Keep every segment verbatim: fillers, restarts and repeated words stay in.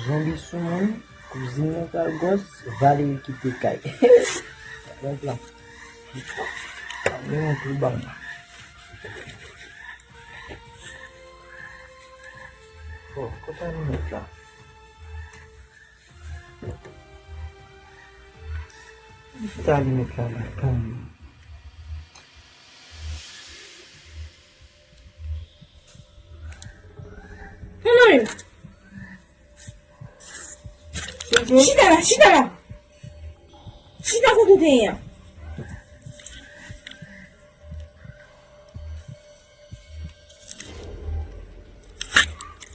Zonbi sou moun, kouzin nan pral gwòs, Valery kite kay. Rèv la. Mwen yon tou ban. Oh, kote alimèt la? Kote alimèt la la, kanmenm? Kanmenm! Chita la, chita la. Chita kote w te ye a.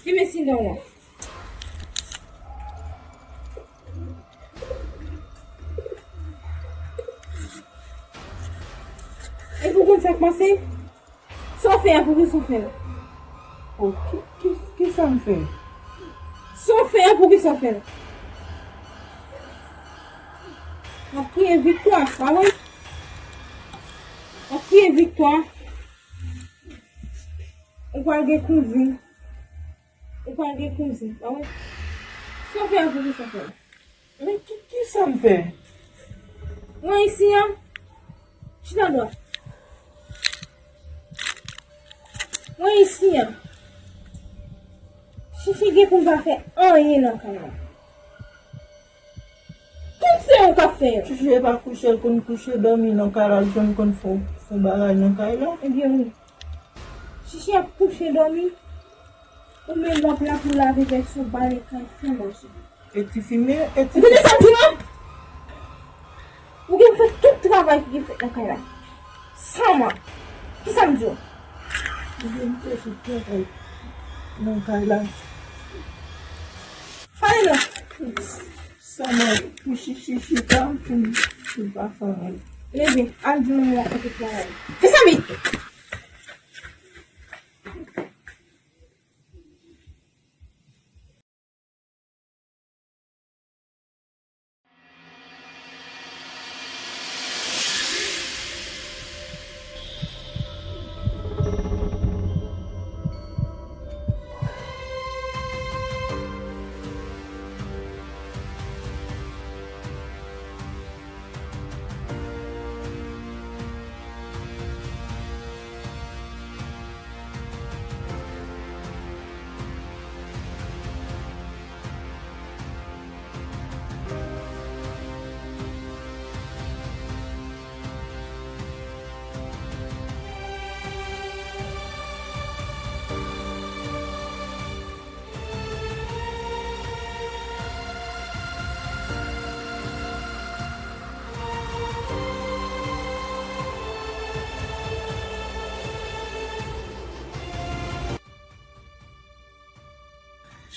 Give me sit down. E pou konn sa k pase? Sa w fè a, poukisa w fè l? Oh, ki, ki, ki sa m fè? Sa w fè a, poukisa w fè l? W ap kriye viktwa, pa vre? W ap kriye viktwa. Ou pral gen kouzin. Ou pral gen kouzin, pa vre? Sa w fè a, poukisa w fè l? Men ki, ki sa m fè? Mwen isi a. Chita dwat. Mwen isi a. Chichi gen pou l pa fè anyen nan kay la. Tout se ou k ap fè yo. Chichi e pa kouche, l konn kouche, dòmi nan kay la, l jwenn konn fè, fè bagay nan kay la. Ebyen wi. Chichi ap kouche dòmi. Ou menm w ap la pou lave vès ou, bale kay, fè manje. E ti fimen, e ti... Ou tande sa m di w? Ou gen fè tout travay ki gen fèt nan kay la. San man. Kisa m di w? Ou gen fè tout travay nan kay la. Pale non. San man pou chichi chita pou, pou pa fè anyen. Leve, al di manman w ap fè tout travay. Fè sa vit.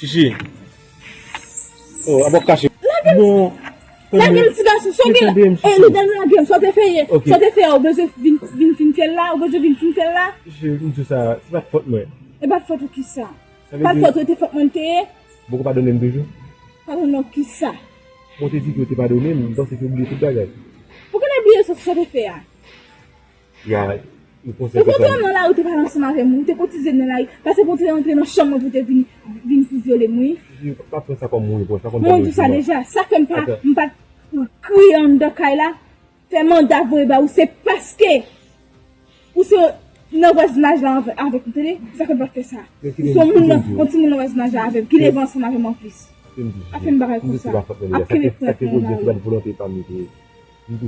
Chichi. Oh, ap ap kache. Lage m. Bon, lage m, ti gason, sa w gen la? Tande m, Chichi. E, li dèm lage m, sa w te fè yè? Ok. Sa w te fè yè, ou bezwen vin, vin, vin fè l la, ou bezwen vin fin fè l la? Chichi, m di sa, se pa t fòt mwen. E pa t fòt ou kisa? Pa t fòt ou, te fòt mwen te ye? Bon, ou padone m toujou? Padone w kisa? Bon, ou te di ke ou te padone m, m panse ke ou bliye tout bagay. Pou ki n bliye sa, sa w te fè a? Ya, ou panse ke sa. Ou nan lari, ou te pale ansanm avè m, ou te kotize m nan lari, pase pou te rantre nan chanm mwen pou te vin, vin pou vyole m, wi. Chichi, pa pran sa kòm ou, pran sa kòm... Mwen di sa deja, sa fè m pa, m pa kriye anndan kay la. Fè manda voye ba ou, se paske ou se nan vwazinaj la avè-, avèk m, tande? Sa fè m pa fè sa. Ou se yon moun nan, yon timoun nan vwazinaj la avè m, ki leve ansanm avè m anplis. Ap fè m bagay konsa. Ap kenbe pran nan lari. M di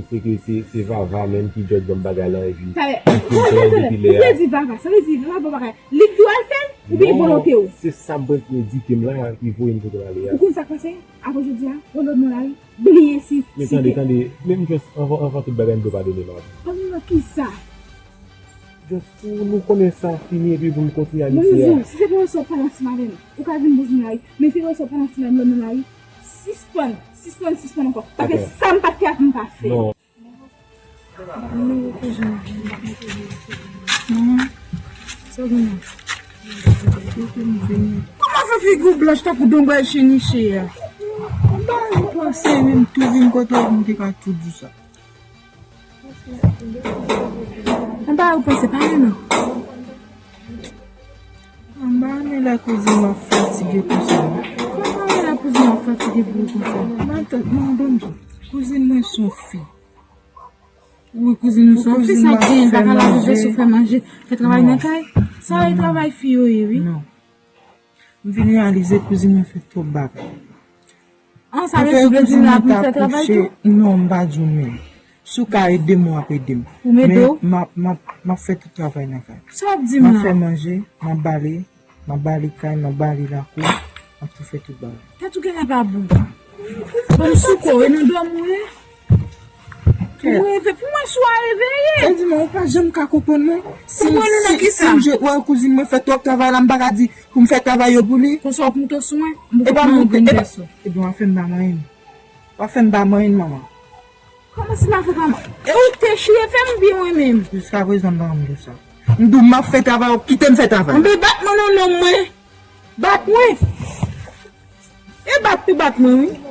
se Vava menm ki djòj ban m bagay la, epi... Talè, talè, talè, talè. Ou te di Vava, sa vle di Vava bon bagay. Li k di w al fè l, oubyen volonte w? Non, se sa m prèske di ke m la, ki voye m kote m ale a. Ou konn sa k pase? Apre jodi a, yon lòt nan lari. Bliye si, si... Men tande, tande, men m just anvan, anvan tout bagay, m dwe padone m avan. Padone nan kisa? Just pou nou konnen sa fini epi pou nou kontinye a misye a. Bon, si se pou resò pale ansanm avè m, ou ka vin bouzin la wi. Men se resò pale ansanm avè m lòt nan lari. Sispann, sispann, sispann ankò. Paske sa m pa t fè a pou m pa fè. Non. Manman, sa gen la? Kòman fè figi w blanch tankou donbwèl cheniche a? Ba, ou panse menm tou vin kote w, m te ka tou di w sa. Anba ou panse pa menm non. Anba men la kouzin w ap fatige konsa. Anba men la pou Ou fatige pou ou konsa. Matant, non, ban m di. Kouzin mwen se yon fi. Wi, kouzin nou se yon fi, sa k genyen, l pa ka lave vesyo, fè manje, fè travay nan kay. Sa e travay fi yo ye, wi. Non. M vin reyalize kouzin mwen fè twòp bagay. An, sa vle di w vle di m la pou m fè travay tou? Non, m pa di w menm. Si w ka ede m, w ap ede m. Ou m ede w? Men m ap, m ap, m ap fè tout travay nan kay. Sa w ap di m la? M ap fè manje, m ap bale, m ap bale kay, m ap bale lakou, m ap tou fè tout bagay. Tèt ou genlè pa bon. Bon, m sou kò w, e nan dòmi w ye? Ou reve, pou mwen si w a reveye. Sa di mwen, ou pa janm ka konprann mwen. Si, si, si m je wè kouzin mwen fè twòp travay la, m pa ka di pou m fè travay yo pou li. Konsa w ap moute sou mwen? M poko pran yon grenn pèso. Ebyen, w a fè m pa manyen. W a fè m pa manyen, manman. Kòman si m pa fè pa manyen? E ou te chire fè m byen mwen menm. Jiskaprezan, m pa konn de sa. M di w m ap fè travay, w kite m fè travay. Anben bat mwen non, non mwen. Bat mwen. E bat pou bat mwen, wi.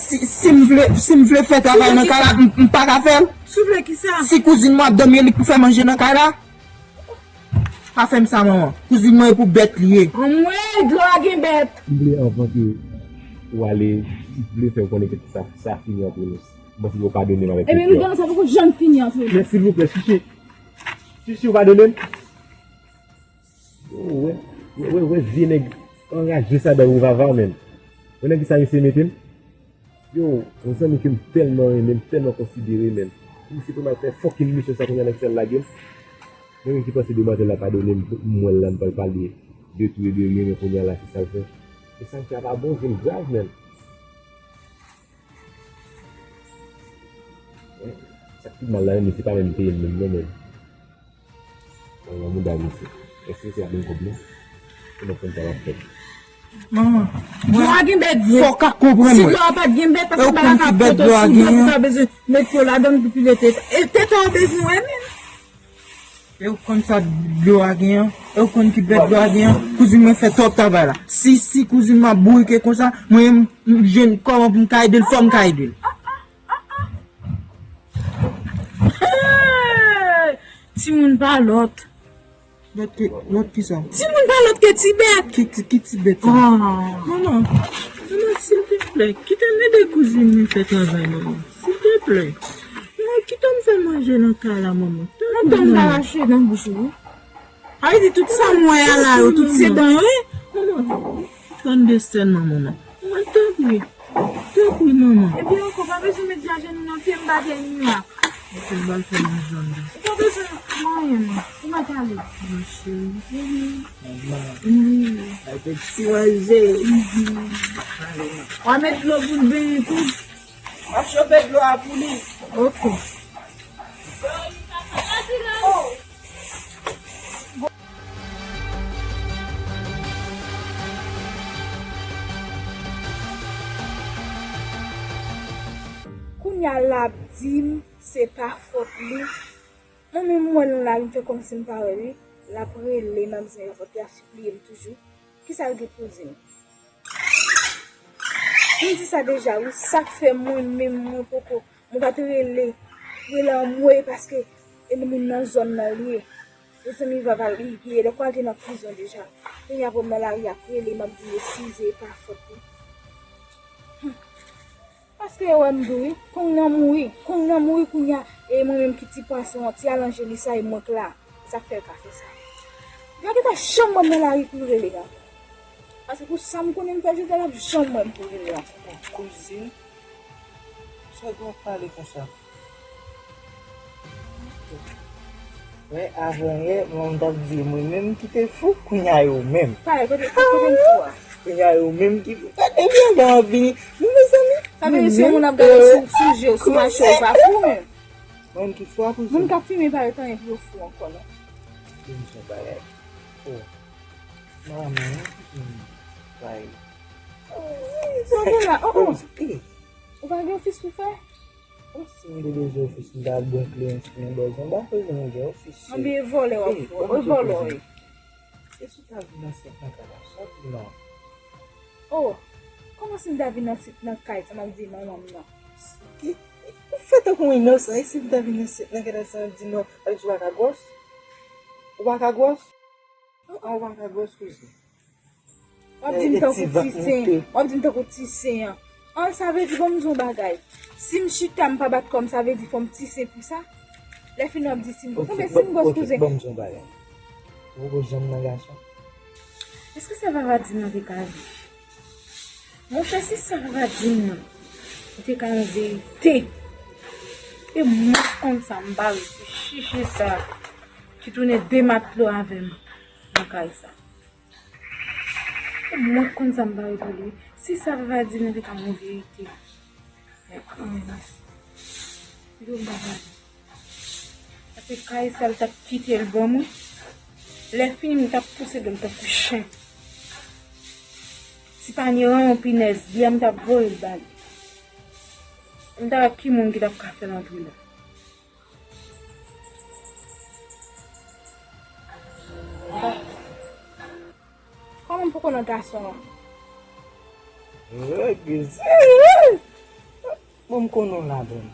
Si, si m vle, si m vle fè travay nan kay la, m, m pa ka fè l. Si w vle kisa? Si kouzin mwen ap dòmi, e li k pou fè manje nan kay la. Pa fè m sa, manman. Kouzin mwen e pou bèt li ye. Anmwey, dlo a gen bèt. M vle anvan ke w ale, m vle fè w konnen ke sa, sa fini antre nou. M panse ke w padone m avèk kèk kè. Ebyen, nou sa poko janm fini antre nou. Men silvouplè, Chichi. Chichi, w padone m? Yo, wè, wè, wè, wè vye nèg anraje sa bay ou vava, menm. Wè nan kisa misye mete m? Yo, yon zanmi ke m tèlman renmen, m tèlman konsidere, menm. Misye pral fè fucking misyon sa kounye a nan kisa l lage m. Mwen menm ki panse demwazèl la padone m, m wè l la, m pral pale de tou e de ryen, men kounye a la, se sa l fè. E sa l fè a pa bon, vre l grav, menm. Sa k pi mal la, menm, se pa menm peye m menm, non, menm. Mwen, mwen mouda misye. Èske se ap vin kòb non? Ou konn sa w ap fè. Manman. Dlo a gen bèt vre. Fò w ka konprann mwen. Si dlo a pa t gen bèt, paske m pa ta ka pote w sou dlo pou ta bezwen met pye w ladan l pou pile tete. E tete w bezwen wè menm. E ou konn sa dlo a gen an? E ou konn ki bèt dlo a gen an? Kouzin mwen fè twòp travay la. Si, si kouzin mwen ap bourike konsa, mwen menm, m jwenn kòman pou m ka ede l, fò m ka ede l. Hey! Timoun pa lòt. Lòt ki, lòt ki sa? Timoun pa lòt ke ti bèt. Ki, ki, ki ti bèt sa? Ah. Non, non. Non, non, silvouplè. Kite m ede kouzin mwen fè travay, manman. Silvouplè. Non, kite m fè manje nan kay la, manman. Tanpri, manman. Nan tan m pa rache nan bouch ou, wi. A vle di tout sa m wè a la yo, tout se dan yo, wi. Manman, tann de sèlman, manman. Mwen tanpri. Tanpri, manman. Epi ankò, pa bezwen met djaje nou nan pye m pa gen nyak. Ou te bal fè nan zòn nan. Ou pa bezwen manyen mwen. Ou mèt ale. Ma chérie. Wi. Manman. Wi. Ay, fè ti manje. Mhm. W a met dlo pou l benyen tou. W ap chofe dlo a pou li. Ok. Kounye a l ap di m se pa fòt li. Mwen menm m wè l nan lari, m fè kòmsi m pa wè li. L ap rele m ap di m se pa fòt li, l ap sipliye m toujou. Kisa l gen pou di m? M di sa deja, wi, sa k fè mwen menm, mwen poko, mwen pa t rele, rele anmwey paske e moun nan zòn nan li ye. E zanmi vava li ye, lè kwa l te nan prizon deja. Kounye a pou m nan lari ap rele m ap di m eskize, e pa fòt li. Paske yo wè m tou wi, kong nan mouri, kong nan mouri kounye a, e mwen menm ki ti pwason an, ti alanjeli sa e mwen k la, sa k fè l ka fè sa. Yo gentan janm wè m nan lari pou rele m ankò. Paske pou sa m konnen m fè jodi a, y ap janm wè m pou rele l ankò. Kouzin, sa w ap pale konsa? Wè, avan yè, mwen m t ap di mwen menm ki te fou, kounye a yo menm. Pale, kote, kote m fou a? Kounye a yo menm ki fou. Gade byen, bon, ap vini. Nou, mezanmi. Sa vle di si yon moun ap gade sou, sou je w, sou mache w, ou pa fou menm. Mwen ki fou a pou moun k ap fimen pa ret anyen pou yo fou ankò, non. Vin son bagay. Oh. Manman, hmm, bay. Sa gen la, oh, oh. Ou pa gen ofis pou fè? Bon, si m te bezwen ofis, m ta al bwè kleren sou yon bòz anba, kote m gen ofis, cheri. Anben e vòlè w ap fè, e vòlè w ye. E si w ta vin ansent nan kay la, sa w di non? Oh, kòman si m ta vin ansent nan kay, sa m ap di manman m nan? Ki, ou fè tankou yon inosan, e si m ta vin ansent nan kay la, sa m ap di non, sa vle di w pa ka gwòs? Ou pa ka gwòs? An, ou pa ka gwòs, kouzin. W W ap di m tankou ti sen. W ap di m tankou ti sen an. An, sa vle di, ban m di w yon bagay. Si m chita, m pa bat kò m, sa vle di fò m ti sen pou sa? Lè fini, w ap di si m gwo. Konbyen si m gwo, kouzen? Ban m di w yon bagay. Ou poko janm nan gason? Èske sa Vava di m nan te ka vre? Monchè, si sa Vava di m nan te ka yon verite, e mwen konn sa m pare pou chichi sa ki tounen de matlo avè m nan kay sa. E mwen konn sa m pare pou li. Si sa Vava di m nan te ka yon verite. Men kanmenm, yo m pa pale. Paske kay sa l t ap kite l ban mwen. Lè fini, m t ap pouse dlo m tankou chen. Si pa ni yon pinèz, byè m t ap voye l ba li. M ta wè ki moun ki t ap ka fè l antre la. Kòman m poko nan gason an? Règ serye! Bon, m konnen w ladann.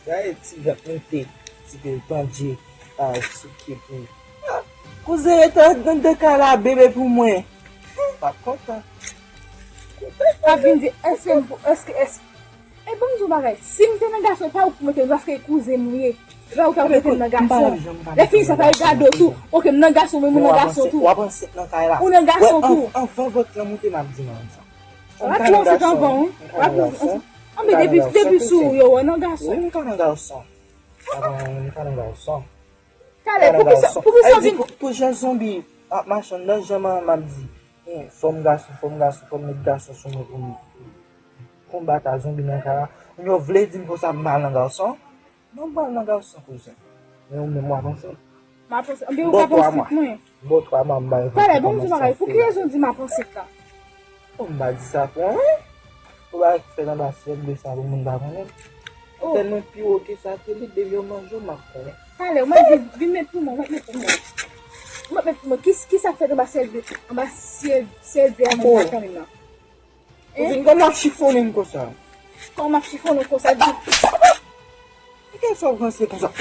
Gade ti vèt moute, ti pil pandje, a, souke pou. A, kouzen rete anndan kay la bebe pou mwen. Pa kontan. Pa vin di, èske m pou, èske, èske. E ban m di w bagay, si m te nan gason, e pa ou k pou mete m, paske e kouzen m ou ye. E pa ou k ap mete m nan gason. Lè fini sa, pa gade w tou. Oke, m nan gason, men m nan gason tou. W ap ansent nan kay la. Ou nan gason tou. Anvan vant lan moute, m ap di manman sa. W ap pran ansent anvan, wi. W ap pran ansent. Anben depi, depi sou ou yo, w nan gason. Wi, m ka nan gason. Avan, m ka nan gason. Talè, poukisa, poukisa w vin? Pou, pou jan zonbi ap mache anndan, jan m ap di. Fò m gason, fò m gason, fò m met gason sou mwen pou m konbat a zonbi nan kay la. Kounye a w vle di m konsa m pa al nan gason? Non, m pral nan gason, kouzen. Men ou menm w ap ansent. M ap ansent. Anben ou p ap ansent, mwen. Bon, twa mwa m bay. Talè, bon, m di w bagay. Pou ki rezon w di m ap ansent la? Bon, m pa di sa pou anyen. Pou bagay ki fèt anba syèl ble sa pou moun pa konnen. Ou tèlman pi wo ke sa, ke li depi yo manje w, m ap konnen. Talè, ou mèt vin, vin met pou mwen, ou mèt met pou mwen. Ou mèt met pou mwen. Ki, ki sa k fèt anba syèl ble, anba syèl, syèl ble a, mwen pa konnen nan. Kouzin, kòman w ap chifonnen m konsa? Kòman m ap chifonnen w konsa? Di. Kiyès w ap ranse konsa?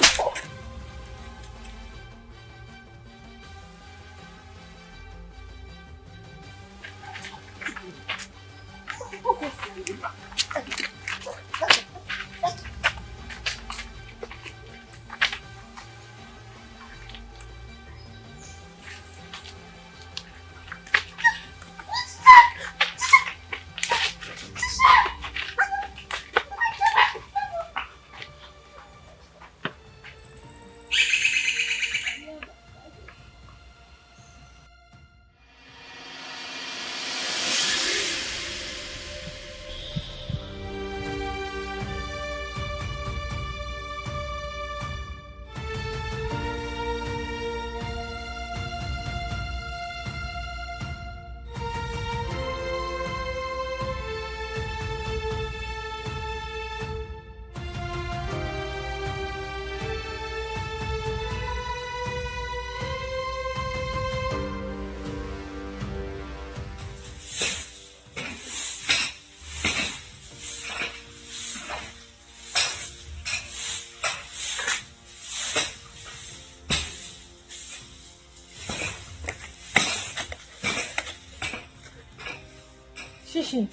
Chichi.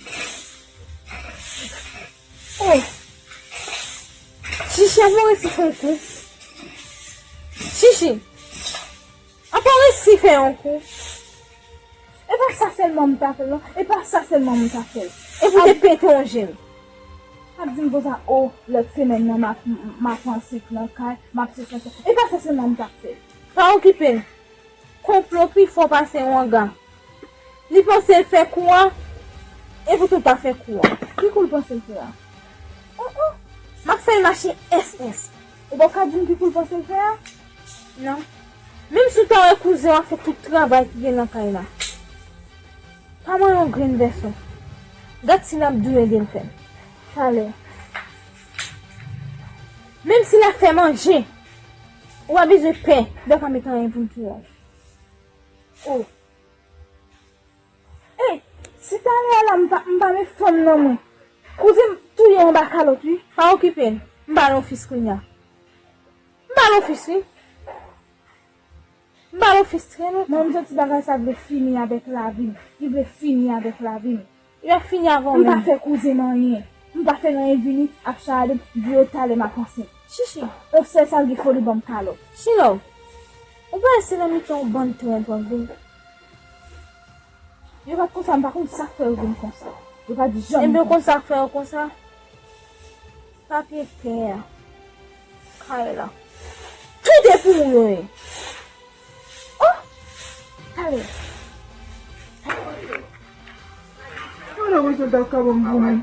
Oh. Chichi, apa w resi fè yon kou? Chichi. Apa w resi fè yon kou? E pa sa sèlman m ta fè l, non. E pa sa sèlman m ta fè l. E pou te pete yon je l. Ap di m konsa, o, lòt semèn nan, m ap, m, m ap ansent nan kay, m ap sesi sa. E pa sa sèlman m ta fè l. Pa okipe l. Konplo pi fò pase wanga. Li panse l fè kou a, epoutan l pa fè kou a. Ki kou l panse l fè a? Oh, oh. M ap fè l mache S S. Ou poko ka di m ki kou l panse l fè a? Non. Menm si w ta wè kouzen w ap fè tout travay ki gen nan kay la. Pa manyen yon grenn vèso. Gad si l ap dou ede l fè l. Talè. Menm si l ap fè manje, ou pa bezwen pè, li pa ka met anyen pou l touye w. Oh. Ey, si talè a la m pa, m pa met fanm nan mwen. Kouzen m touye anba kalòt, wi. Pa okipe l. M ba l yon fis kounye a. M ba l yon fis, wi. M pa nan fis trennen. Mwen, m santi bagay sa vle fini avèk lavi m. Li vle fini avèk lavi m. Li ap fini avè w menm. M pa fè kouzen m anyen. M pa fè l anyen vini ap chale m, di yo talè m ap ansent. Chichi. Yon sèl sa l gen fò li ban m kalòt. Chilò. Ou pa wè se nan mitan yon bann trèt w ap vin. Yo pa t konsa, m pa konn sa k fè yo vin konsa. Yo pa t janm. Ebyen, konn sa k fè yo konsa? Papye tè a. Kay la. Tout e pou ou yo ye. Oh! Talè. Mwen nan konsa ta ka ban m goumen.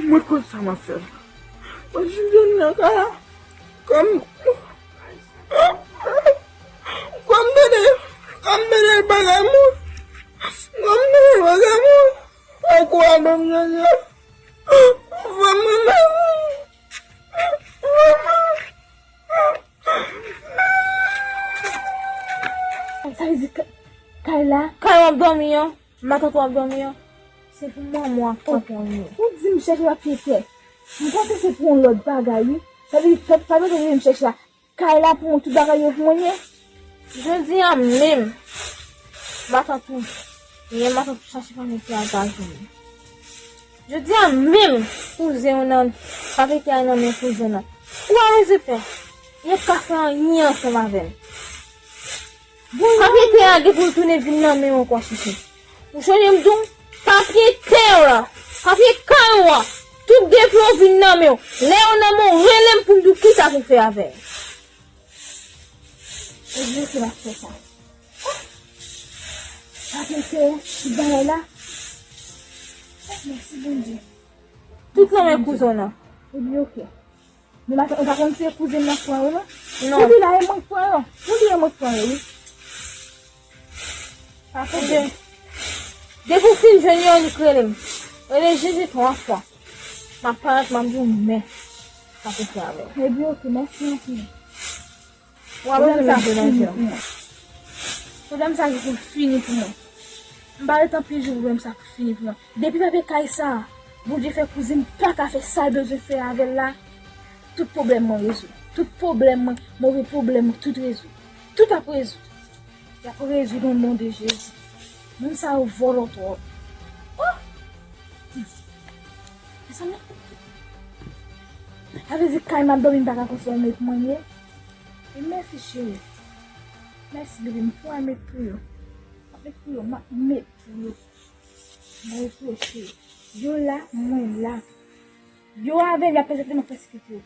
Mwen konn sa m ap fè. Mwen jis vin nan kay la. Kòm, kòm tande, kòm tande bagay moun. Kòm tande bagay moun. An kou a dòm jodi a. Fò mwen menm. Sa vle di kay la? Kay w ap dòmi an. Matant w ap dòmi an, se pou manman w ak papa w li ye. Ou di m chèche papye tè. M panse se pou yon lòt bagay, wi. Sa vle di, sa vle di m chèche la. Kay la pou mwen, tout bagay yo pou mwen ye. Jodi a menm, matant ou, lè matant ou chache papye tè a, l pa jwenn li. Jodi a menm, kouzen w nan, papye tè a nan men kouzen w nan. Ou pa bezwen pè. Yo p ka fè anyen ansanm avè l. Papye tè a gen pou l tounen vin nan men w ankò, Chichi. Ou sonje m di w, papye tè w la, papye kay ou a, tout gen pou yo vin nan men w. Lè yo nan men w, rele m pou m di w kisa pou w fè avè l. Ebyen, se m ap fè sa. Papye tè, tout bagay la. Mèsi, Bondye. Tout nan men kouzen w nan. Ebyen, oke. Men matant, ou pa konn se kouzen m nan k pran yo, non? Non. Ou di la, e mwen k pran yo. Ou di e mwen k pran yo, wi. Pa pwoblèm. Depi w fin jwenn yo, annik rele m. Rele Jezi twa fwa. M ap parèt, m ap di w men sa pou fè avè w. Ebyen, oke, mèsi anpil. Pwoblèm sa fini pou mwen. Pwoblèm sa pou fini pou mwen. M pa ret anpil jou pwoblèm sa pou fini pou mwen. Depi papye kay sa, Bondye fè kouzen m pa ka fè sa l bezwen fè avè l la, tout pwoblèm mwen rezoud. Tout pwoblèm mwen, move pwoblèm mwen, tout rezoud. Tout ap rezoud. Y ap rezoud o non de Jezi. Moun sa yo vòlò twòp. Oh! Mezanmi. Sa vle di kay m ap dòmi m pa ka konstwi yon met mwen ye. E mèsi cheri. Mèsi bebe, m pral met pou yo. M ap met pou yo, m ap met pou yo. M ap met pou yo cheri. Yo la, mwen la. Yo avè m, y ap pèsekite m, m ap pèsekite yo.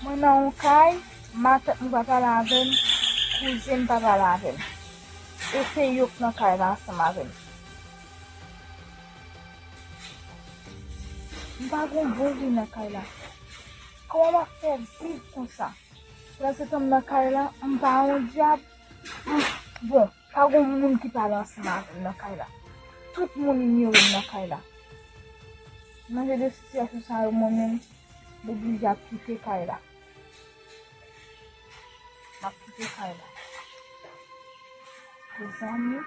Mwen nan yon kay, matant mwen pa pale avè m, kouzen m pa pale avè m. E se yo k nan kay la ansanm avè m. M pa gen bon vi nan kay la. Kòman m ap fè viv konsa? Pandan se tan m nan kay la, m pa yon dyab. M, bon, pa gen moun ki pale ansanm avè m nan kay la. Tout moun inyore m nan kay la. Nan jan de sitiyasyon sa yo, mwen menm, m oblije ap kite kay la. M ap kite kay la. Mezanmi.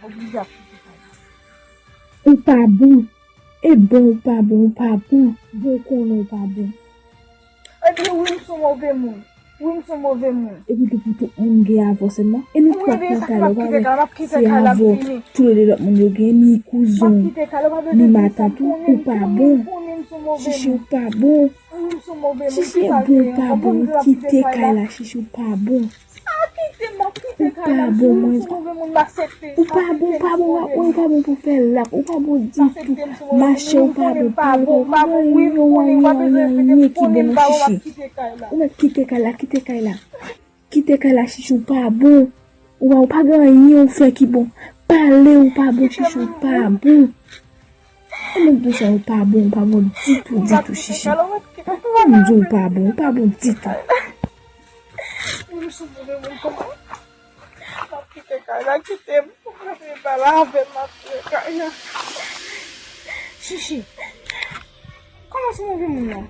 Oblije ap kite kay la. Ou pa bon. E bon ou pa bon, ou pa bon. Bon ou konnen ou pa bon. Ebyen wi, m se yon move moun. Wi, m se yon move moun. Epi tou pou tout moun gen avè w sèlman. E nou twa k nan kay la, ou pa wè se avè w toulede lòt moun yo gen, ni kouzen w, ni matant ou, ou pa bon. Chichi, ou pa bon. Chichi, e bon ou pa bon, ou kite kay la, Chichi, ou pa bon. Ou pa bon, mwen. Ou pa bon, ou pa bon, ou pa bon pou fè lap, ou pa bon ditou. Mache, ou pa bon, pa bon, ou pa bon, anyen, anyen, anyen ki bon, non, Chichi. Ou mèt kite kay la, kite kay la. Kite kay la, Chichi, ou pa bon. Ou pa, ou pa gen anyen ou fè ki bon. Pale, ou pa bon, Chichi, ou pa bon. E mwen di sa, ou pa bon, ou pa bon ditou, ditou, Chichi. Mwen di ou pa bon, ou pa bon ditou. Mwen sou moun, mwen kòman? M ap kite kay la, kite m. Ou pa vle pale avè m, m ap kite kay la. Chichi, kòman se move moun nan?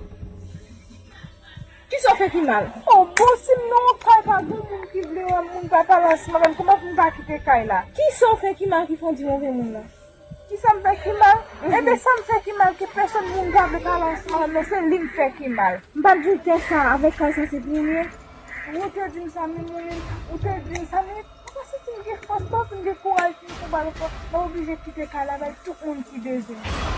Kisa w fè ki mal? O bon, si m nan yon kay, pa gen moun ki vle wè m, moun pa pale ansanm avè m, kòman pou m pa kite kay la? Kisa w fè ki mal ki fè w di move moun nan? Kisa m fè ki mal? Ebyen, sa m fè ki mal ke pèsòn moun pa vle pale ansanm avè m nan, se li m fè ki mal. M pa t di w tè sa avèk kay sa se pou ou li ye? Ou te di m sa menm, ou menm, ou te di m sa menm. Ou pa santi m gen fòs, ou pa santi m gen kouraj pou m konbat ankò? M oblije kite kay la bay tout moun ki bezwen.